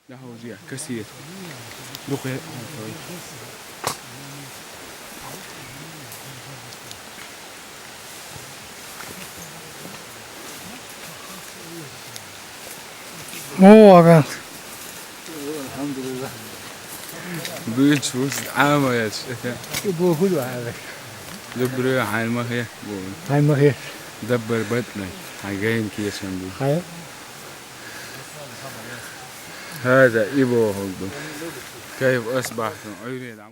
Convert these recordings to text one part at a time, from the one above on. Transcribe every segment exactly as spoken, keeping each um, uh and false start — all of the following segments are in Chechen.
لا، هو زيع كثير. دقيق. مو واقع. الحمد لله. بيتش وش عامة يا شيخ. يبغوا كل واحد. دبر عين ما هي. هاي ما هي. دبر بطنك. هاي جايين كيس من دي. هاي. هذا إبو هولدو. كيف أصبحتم؟ عيوني العم-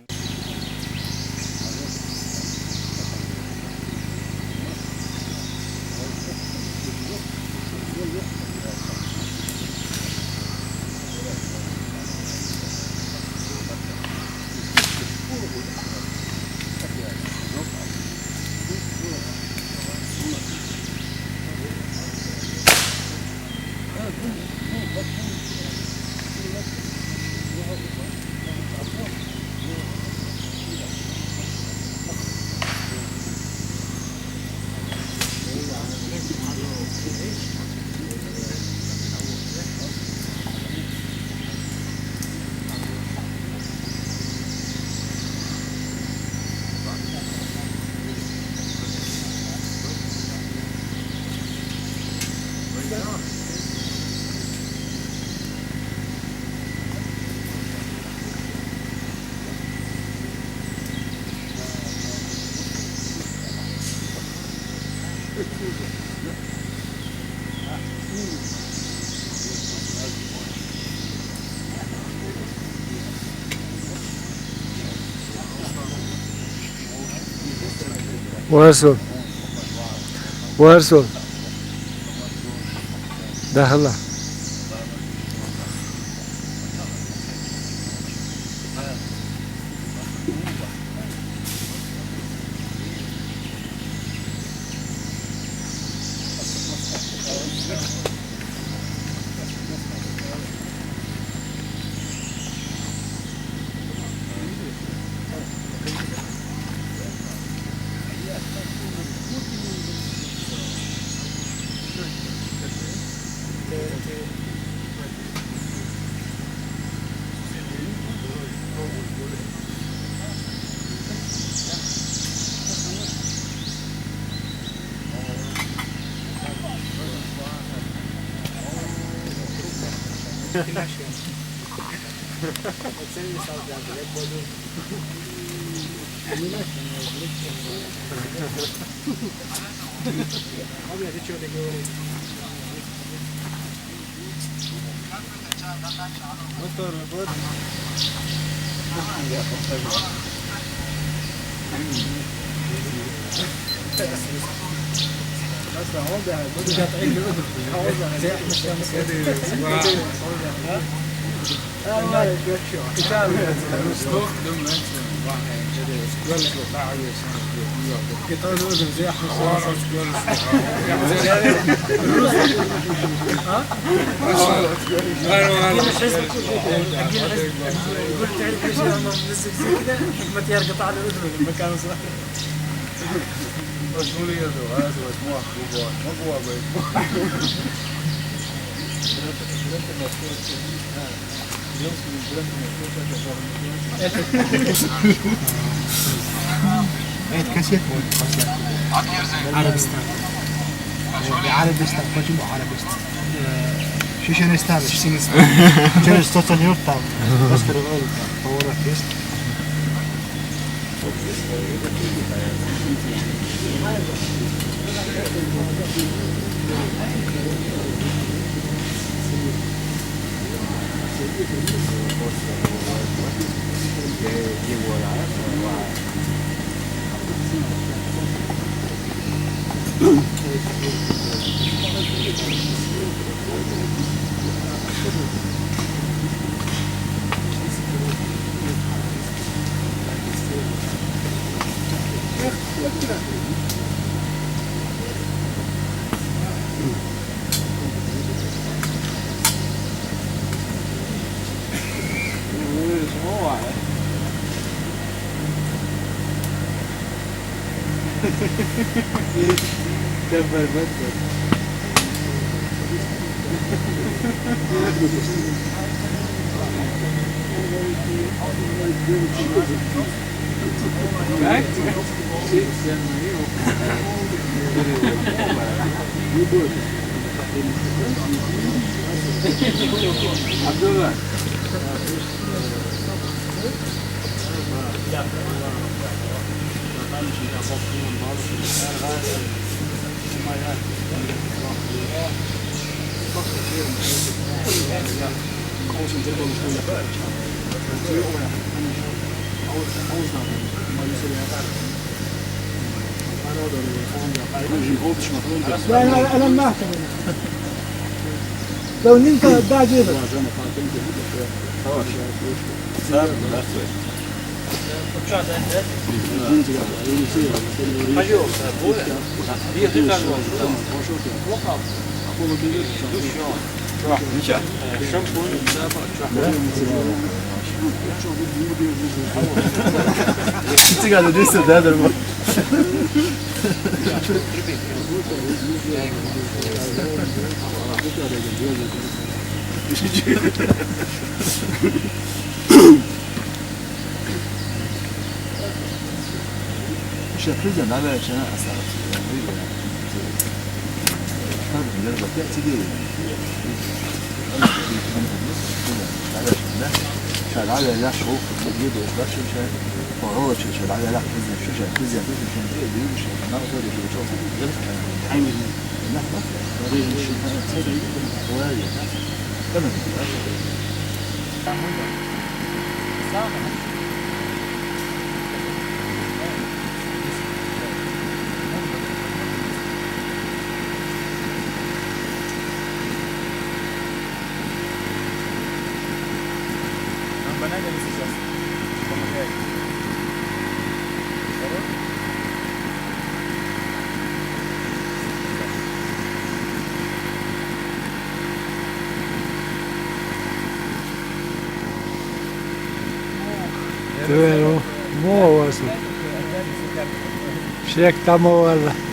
وارسون. وارسون. داخل. قلت تعرف ليش أنا منزل زي كذا؟ حكمة يار قطع له أذنه لما كان صغير. مسؤولية ذو، هذا ذو، مو أخو، مو أخو، مو أخو. Evet, kaset bu. Arabistan. Arabistan, kaçın bu Arabistan? Şişenistan. Şişenistan. Şişenistan. Sosyal yurt tam. Nasıl bir yol? Doğru, kes. كبر بدل. لا، لا، أنا ما أعتقد. لو نمت بعد يبقى. Ты гадаешь, да, да, да. Şefizden haber çene asarız. Tabii, biraz da tepsi değil. Şöyle haber ya, soğuk, bir de başka şey. Orada şey, şöyle haber ya, kızın şu şey, kızın şu şey, diye bir şey. Bundan sonra bir şey çok güzel. Aynen. Te vero? Muovo su. Siekta muovalla.